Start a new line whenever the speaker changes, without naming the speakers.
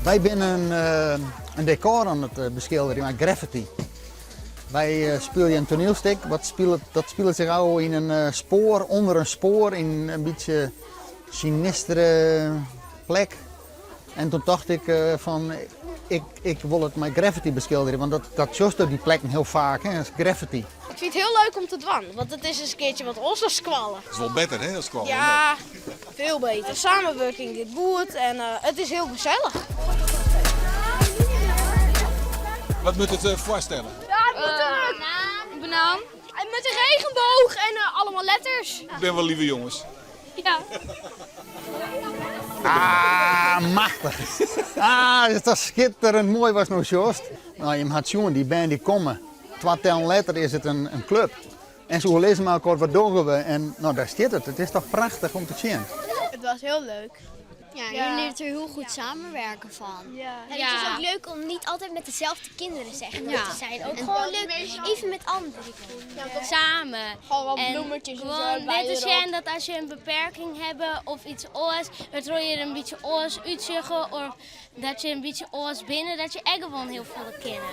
Wy binne in dekôr oan it beskilderjen mei graffiti. Wy spylje in toanielstik, wat spilet, dat spilet sich ôf yn in spoar, ûnder in spoar, yn in bytsje sinistere plek. En toen tocht ik fan, ik, ik wol it mei graffiti beskilderje, want dat, dat sjochst op dy plekken hiel faak, hè, as graffiti.
Ik fyn it hiel leuk om te dwaan, want it is in keartsje wat oars as skoalle.
It is wol better hè, as skoalle?
Ja, veel beter. De samenwurking giet goed en it is hiel gesellich.
Wat moat it foarstelle?
Ja, it moat in banaan. Met een regenboog en allemaal letters.
It binne wol leave jonges.
Ja.
Ah, machtich. Ah, is dat skitterend moai watst no sjochst. No, jim ha it sjoen, dy bern dy komme. Twa tellen letter is it in klup. En se oerlizze mei elkoar, wat dogge we? En no, dêr stiet it. It is toch prachtich om te sjen.
It was hiel leuk.
Ja, je leert er heel goed samenwerken van.
Ja.
En het is ook leuk om niet altijd met dezelfde kinderen zeg maar, te zijn. Ook gewoon leuk, even met andere kinderen.
Samen.
Gewoon wat
En
bloemetjes en zo
Gewoon
erbij
net te
erop.
zien dat als je een beperking hebt of iets oars, waardoor je er een beetje oars uitzuggen of dat je een beetje oars binnen, dat je echt gewoon heel veel kennen.